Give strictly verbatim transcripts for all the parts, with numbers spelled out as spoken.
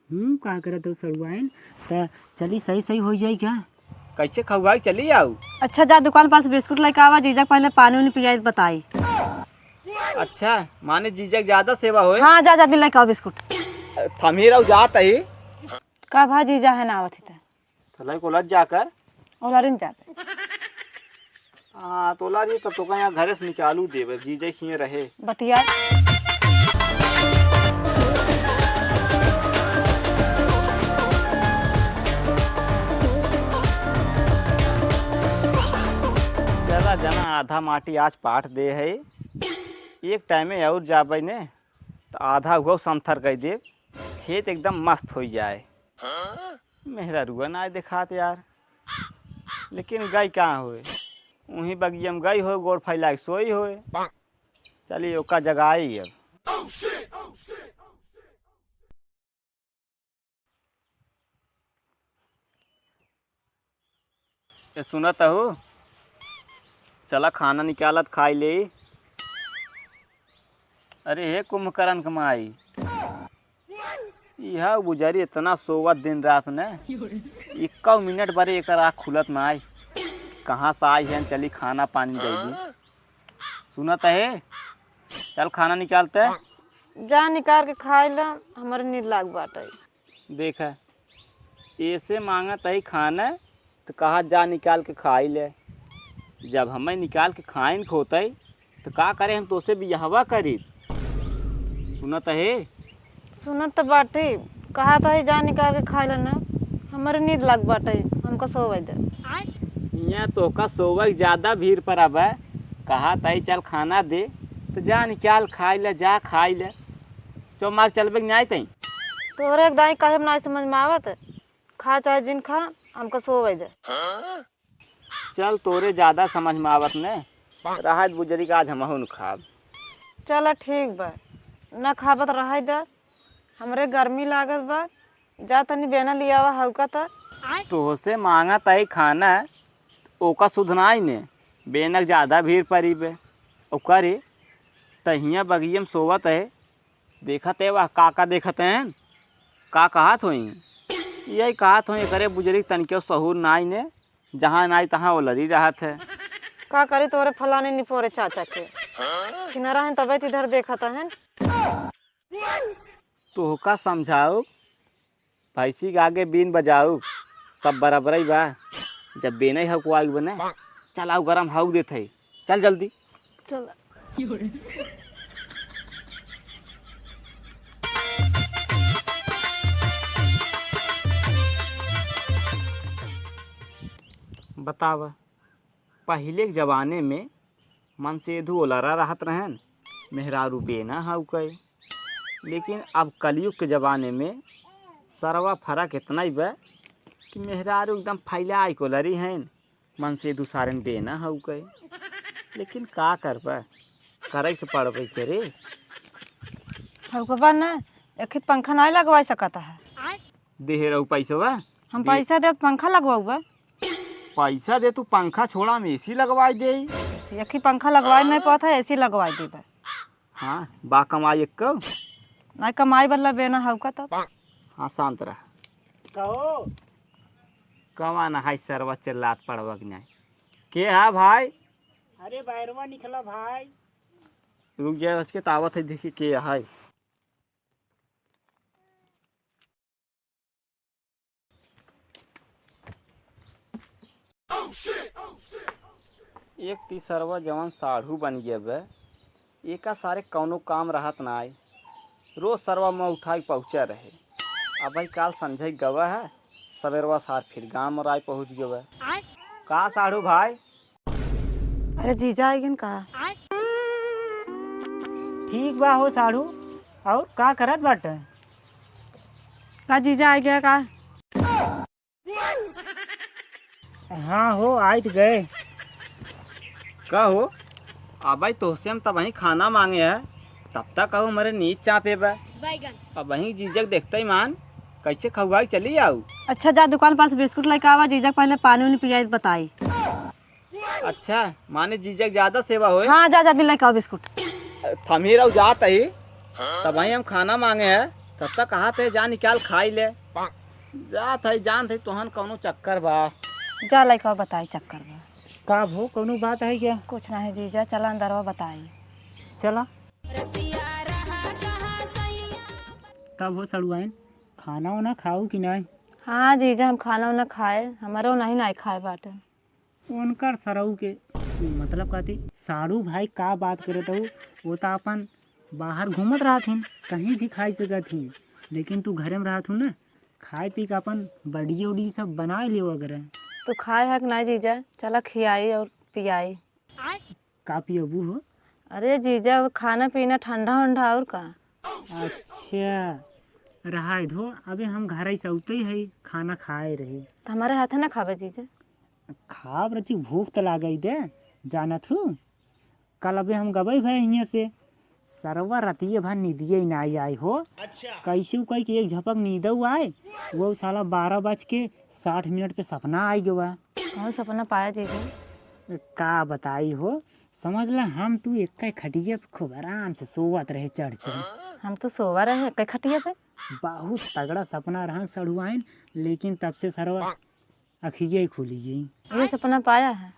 हम्म, का करत हो सड़ुआइन? त चली, सही सही होइ जाई का? कैसे खउआई चली आऊ? अच्छा, जा दुकान पर से बिस्कुट लइके आवा, जीजा के पहिले पानी उनी पियाई बताई। अच्छा, माने जीजा के ज्यादा सेवा होए? हाँ, जा जल्दी लइके आवा बिस्कुट। थमी रहू, जात ही। का भा, जीजा है ना आवत ही त? त लइके ओलर जाकर। ओलरिन जाते। हाँ, त ओलरी त तोका यहाँ घरे से निकालू देबे, जीजा के हियाँ रहे। बतिया। चला जना, आधा माटी आज पाट दे है, एक टाइमे और जाबे ने, त आधा उहो समथर कइ देब, खेत एकदम मस्त होइ जाए। मेहरारुआ नाई देखात यार, लेकिन गई कहाँ होए? उहीं बगिया में गई होए, गोड़ फैला के सोई होए। चली ओका जगाई अब। ए, सुनत हऊ? चला खाना निकालत खाई ले। अरे हे कुंभकर्ण के माई, इहा बुजरी इतना सोवत दिन रात ने, इक्का मिनट बारे एकर आँख खुलत नाई। कहाँ से आई है, चली खाना पानी दे दी। सुनत है, चल खाना निकालते। जा निकाल के खाई ला, हमरे नींद लाग बाटे। देखा, एसे मांगत ही खाना, त कहा जा निकाल के खाई ले। जब हमें निकाल के खाइन खोतई, त का करे, हम तोसे बियाहवा करी। सुनत है? सुनत त बाटी, कहा त ही जा निकाल के खाई ले ना, हमरे नींद लाग बाटे, हमका सोवे दे। यहाँ तोहका सोवे के ज्यादा भीड़ पर अब कहा त ही चल खाना दे, त जा निकाल खाई ले, जा खाई ले। चौ मार चलबे के नाई तई। तोहरे एक दाई काहे में नाई समझ में आवत? खा चाहे जिन खा, हमका सोवे दे। चल तोरे ज्यादा समझ में आवत ने। रहत बुजरी का आज हमहू न खाब। चल ठीक बा, न खाबत रहे दे। हमरे गर्मी लागत बा, जा तनी बेना लियावा हउका त। तोहसे मांगत आई खाना, ओका सुध नाई ने। बेनक ज्यादा भीड़ परी बे। ओकरे तहिया बगिया में सोवत है, देखत है वह का का देखत हैं, का कहत होई? यही कहत होई, एकरे बुजरी तनिको सहूर नाई ने, जहाँ नाई तहाँ ओलरी रहत है। का करी तोरे फलाने निपोरे चाचा के? छिनरा हैं तबे त इधर देखत हैं। तोहका समझाऊ, भैंसी के आगे बीन बजाऊ, सब बराबरई बा। जब बेनई हकवाई बने, चल आऊ गरम हक देत है, चल जल्दी। चल। बतावा, पहिले के जमाने में मनसेधु ओलरा रहत रहन, मेहरारू बेना हउकई। लेकिन अब कलयुग के जमाने में सरवा फरक इतना ही बा कि मेहरारू एकदम फैलाइ के ओलरी हैं, मनसेधु सारेन बेना हउकई। लेकिन का करबा, करे के पड़बे करे। हउकबा ना, एक ही पंखा नाई लगवाई सकत है। देहे रहू पैसवा? हम दे। पैसा देब, पंखा लगवाउबा। पैसा दे, तू पंखा छोड़ा, हम एसी लगवाई देई। एक ही पंखा लगवाई नहीं पावत है, एसी लगवाई देबा। हाँ, बा कमाई एक्को? नहीं, कमाई वाला बेना हउका तब। हाँ, शांत रह। कहो। कवा ना है सरवा चिल्लात पड़वा कि नहीं? के हा भाई? अरे, बैरवा निकला भाई। रुक जा, बच के तावत है, देखी के है। एक ती सरवा जवन साढ़ू बन गया बे, एका सारे कौनो काम रहत ना आए। रोज सरवा मुँह उठाई पहुँचा रहे। अब भाई काल संझे गवा है, सवेरवा सार फिर गाँव में आए पहुँच गवा है। का साढ़ू भाई, अरे जीजा आइगन का? ठीक बा हो साढ़ू, और का करत बाटे? का जीजा आइगे का? हाँ हो, आइत गए। का हो? अबे तोहसे हम तबही खाना मांगे है, तब तक कहू हमरे नीच चापे बा। बैगन। अबही जीजक देखते ही मान, कैसे खउआई चली आऊ। अच्छा, जा दुकान पर से बिस्कुट लेके आवा, जीजक पहले पानी उनी पियाई बताई। अच्छा, माने जीजा के ज्यादा सेवा होए? हाँ, जा, जल्दी लेके आओ बिस्कुट। थमी रहू जात ही, तबही हम खाना मांगे हैं, तब तक कहा थे जा निकाल खाई ले। जात है, जानत है तोहन कौनो चक्कर बा। जा लइका बताई चक्कर बा। का भो, कौनो बात है क्या? कुछ ना है जीजा, चला अंदरवा बताई। चला। तब हो सड़ुआइन, खाना वाना खाऊ कि नहीं? हाँ जीजा, हम खाना वाना खाए, हमरो नहीं, नहीं खाए बाटे। उनकर सरऊ के, मतलब कहती, साड़ू भाई का बात करत हऊ, वो तो अपन बाहर घूमत रहत हिन, कहीं भी खाई सकत हिन, लेकिन तू घरे में रहत हूँ ना, खाए पी के अपन बॉडी उडी सब बनाए लियो अगर। तू खाए है कि नहीं जीजा? चला खियाई और पियाई। का पियबू हो? अरे जीजा, वो खाना पीना ठंडा उंडा और का। अच्छा, रहाय धो, अबे हम घर से उतई है, खाना खाए रहे। तो हमारे हाथे ना खाबे जीजा? खाब रची, भूख त लागई दे, जानत हूँ। कल अबे हम गबई भए हियाँ से, सरवा रतिये भर निदिये नाई आई हो। अच्छा। कैसे कही कि एक झपक नींदऊ आए, वो साला बारह बज के साठ मिनट पे सपना आई गवा। कौन सपना पाया जीजा? का बताई हो, समझ ला हम तू एक खटिया पे खूब आराम से सोवत रहे चढ़ चढ़। हम तो सोवा रहे एक खटिया पे। बहुत तगड़ा सपना रहन सड़ुआइन, लेकिन तब से सरवा अखिये खुली गई। ये सपना पाया है?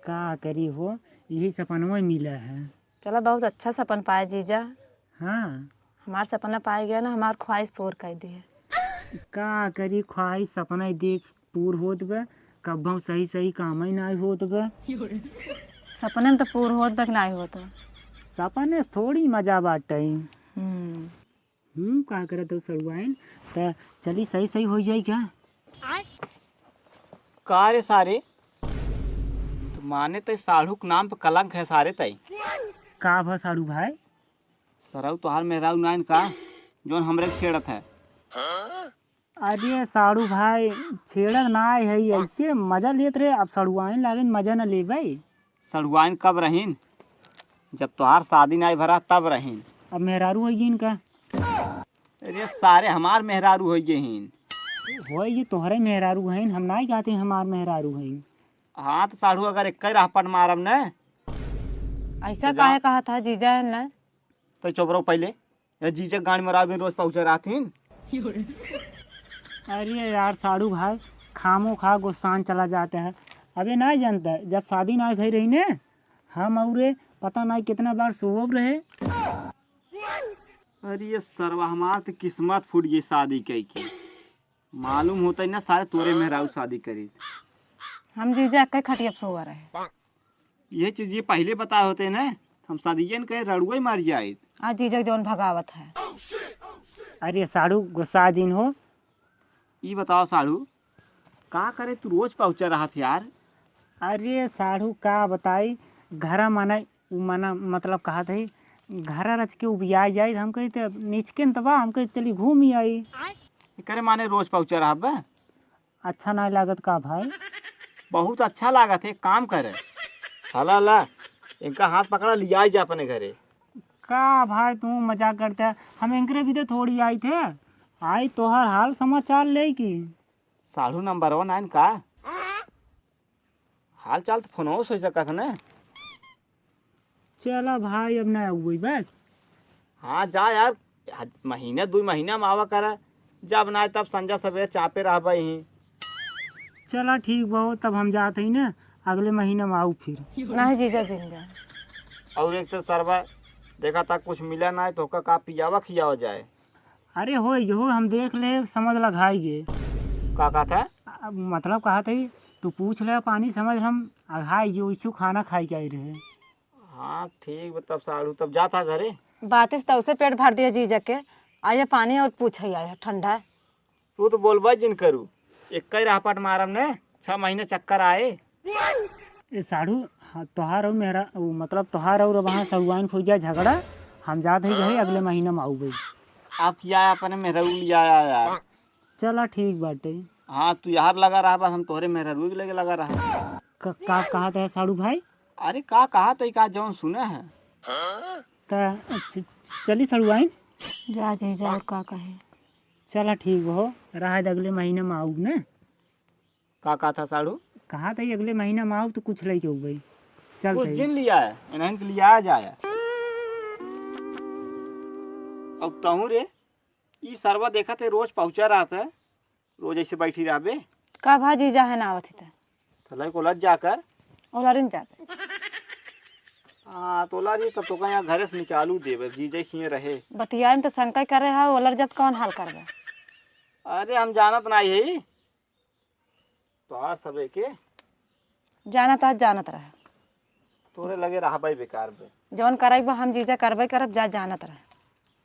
का करी हो, यही सपनवा मिला है। चला, बहुत अच्छा सपन पाए जीजा। हाँ। हमार सपना पाए गया ना, हमार ख्वाहिश पूर कर दी है। का करी, ख्वाहिश सपना ही देख पूर होत बा, कब्बो सही सही काम ही ना होत बा। सपने में तो पूर होत बा कि ना होत बा? सपने से थोड़ी मजा बाटे। हम्म। हूँ, का करत हो सड़ुआइन? त चली, सही सही हो जाई क्या? का रे सारे, माने तै साढ़ू के नाम पे कलंक है सारे तै। का भा साढ़ू भाई? सरऊ तोहार मेहरारू नाइन का, जौन हमरे के छेड़त है? अरे साढ़ू भाई, छेड़त ना है, ऐसे मजा लेत रहे, अब सड़ुआइन लागे मजा न लेबै। सड़ुआइन कब रहीन? जब तोहार शादी नाई भरा तब रहीन। अब मेहरारू होइगी इनका। अरे सारे, हमार मेहरारू होइगे हीन। होइगी, तोहरे मेहरारू हईन, हम नाई कहते हमार मेहरारू हईन। हाँ तो साढ़ू, अगर एक ही रहपट मारब न। ऐसा तो जा। काहे कहा था जीजा है न? तो चुप रहो पहले। ये जीजा गांड मरावे रोज पहुँचे रहत हीन। अरे यार साढ़ू भाई, खामो खा गुस्सान चला जाते हैं। अबे नाई जानता, जब शादी नाई भई रही ने, हम औरे पता नाई कितना बार सोवब रहे। अरे ये सरवा, हमार तो किस्मत फूट गई शादी कई के। मालूम होता ही ना सारे तोरे मेहरारू शादी करी। हम जीजा एक खटिया पे सोवा रहे। ये चीज ये पहले बताए होते ना, हम शादियन के रड़ुए मर जाइत। आज जीजा के जौन भगावत है। अरे साढ़ू गुस्सा जिन हो। ई बताओ साढ़ू, का करे तू रोज पहुँचा रहत यार? अरे साढ़ू का बताई, घरा मना, उ मना मतलब कहत है, घरा रच के उबिया जाए, हम कही त निचके न तबा, हम कही चली घूम ही आई। करे माने रोज पहुँचा रहब? अच्छा नाई लागत का भाई? बहुत अच्छा लागत है, एक काम करे, हला ला, इनका हाथ पकड़ा, लियाई जा अपने घरे। का भाई तू मजाक करता है, हम इनकरे भी तो थोड़ी आई थे, आई तोहर हाल समाचार ले की। साढ़ू नंबर वन आइन का? हाल चाल तो फोनो से हो सकत है ना। चला भाई, अब ना आउबे बस। हाँ जा यार, हद-, महीने दुई महीना में आवा करा, जब ना तब संझा सवेर चापे रहबे ही। चला ठीक बा हो, तब हम जात ही ना, अगले महीना में आऊ फिर। नहीं जीजा जिंदा। और एक तो सरवा देखा था कुछ मिला ना है तो ओका का पियावा खियावा जाए। अरे हो यो हम देख ले, समझ ला घाई गे। का कहा था? अब मतलब कहा था, तू पूछ ले पानी, समझ हम अघाई गे, उइसू खाना खाई के आई रहे। हाँ ठीक बा, तब साढ़ू तब जाता घरे। बातिस तब से पेट भर दिया जीजा के, आया पानी और पूछे आया ठंडा। तू तो बोलबा जिन करू, एक ही रहपट मारम ने, छह महीने चक्कर आए। ए साढ़ू, हाँ, तोहार और मेरा, उ, मतलब तोहार और वहाँ सहुआइन फौजा झगड़ा, हम जात ही रहे, अगले महीना में आउबे। आप किया अपने मेहरारू लिया यार। चला ठीक बाटे। हाँ, तू यार लगा रहा, बस हम तोहरे मेहरारू के लगे लगा रहा। क-, का कहा था साढ़ू भाई? अरे का कहा था, का जौन सुना है? त च-, च-, चली सड़ुआइन। जा जीजा, और का कहे। चला ठीक हो, रहा दे, अगले महीने में आऊ ने। का कहा था साढ़ू? कहा था अगले महीने में आऊ तो कुछ लेके आऊ भाई। चल कुछ भाई। जिन लिया है, इन्हन के लिया जाए। अब तहूँ रे, ई सरवा देखत है, रोज पहुँचा रहत है, रोज ऐसे बैठी रहबे। का भा जीजा है ना आवत ही त? तो लइको लज जाकर। ओलरिन जाबे। हाँ, तो ओलरी तब तो का यहाँ घरे से निकालू देबे, जीजा खिए रहे। बतियाए में तो शंका करे है, ओलर जब कौन हाल करबे? अरे हम जानत नाहीं है, तो आज सबे के जानत, आज जानत रहे। तोरे लगे रहबे बेकार बे। जौन करब हम जीजा करबे करब, जा जानत रहे।